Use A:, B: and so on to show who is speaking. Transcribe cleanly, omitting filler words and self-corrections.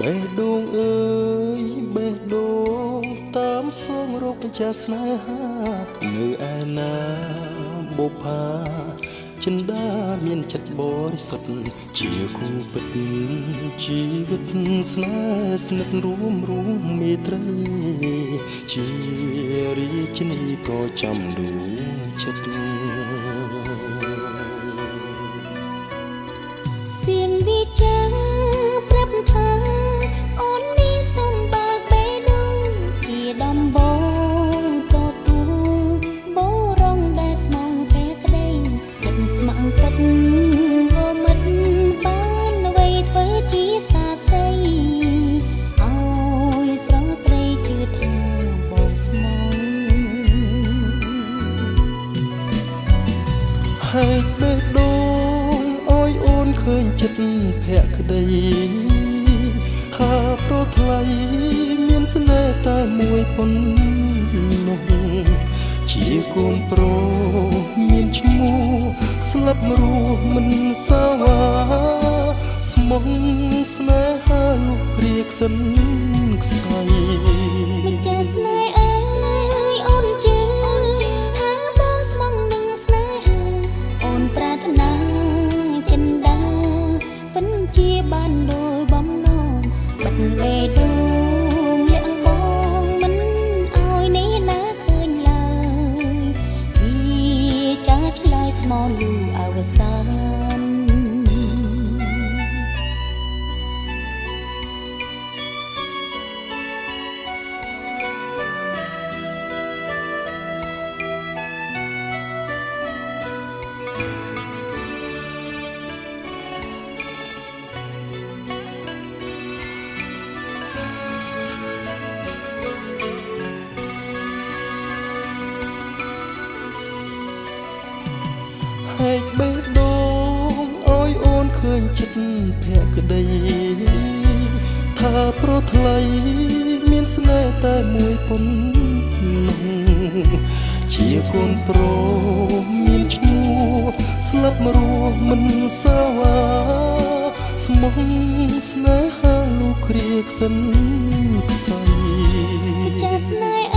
A: បេះដូងអើយបេះដូងតាមសងរកម្ចាស់ស្នេហានៅឯណាបុប្ផាចិន្តាមានចិត្តបរិសុទ្ធជាគូពិតជីវិតស្នេហ៍ស្និទ្ធរួមរួមមេត្រីជារាជនីប្រចាំដួងចិត្ត
B: សៀងវិចាប្រាប់ថាអូននេះសុំបើកបេះដូងជាដំបងក៏ទូបរងដែលស្មងភក្តីចិត្តស្ម័គ្រទឹកងមិតបានអ្វីធ្វើជាសាសីឲ្យស្រងស្រីជឿថាបងស្មង
A: ហែកបេះដូងឲ្យអូនឃើញចិត្តភក្តីថាប្រថ្លៃមានស្នេហ៍តែមួយប៉ុណ្ណោះជាកូនប្រុសមានឈ្មោះស្លាប់រស់មិនសាវ៉ាស្មងស្នេហាលោកព្រៀកសិនខ្សែ
B: ម្ចាស់ស្នេហ៍អើយអូនជឿថាបងស្មងនឹងស្នេហាអូនប្រាថ្នាចិន្តាពិនជាបានដោយបំណងបិទបេះដូងលាក់បងមិនឲ្យនេះណាឃើញឡើយវាចាឆ្លើយស្មោលូអវសាន
A: ហែកបេះដូងឲ្យអូនឃើញចិត្តភក្តីថាប្រថ្លៃមានស្នេហ៍តែមួយប៉ុណ្ណោះជាកូនប្រុសមានឈ្មោះស្លាប់រស់មិនសាវ៉ាស្មងស្នេហាលោករៀកសិនខ្សែ
B: ចាស់ស្នេហ៍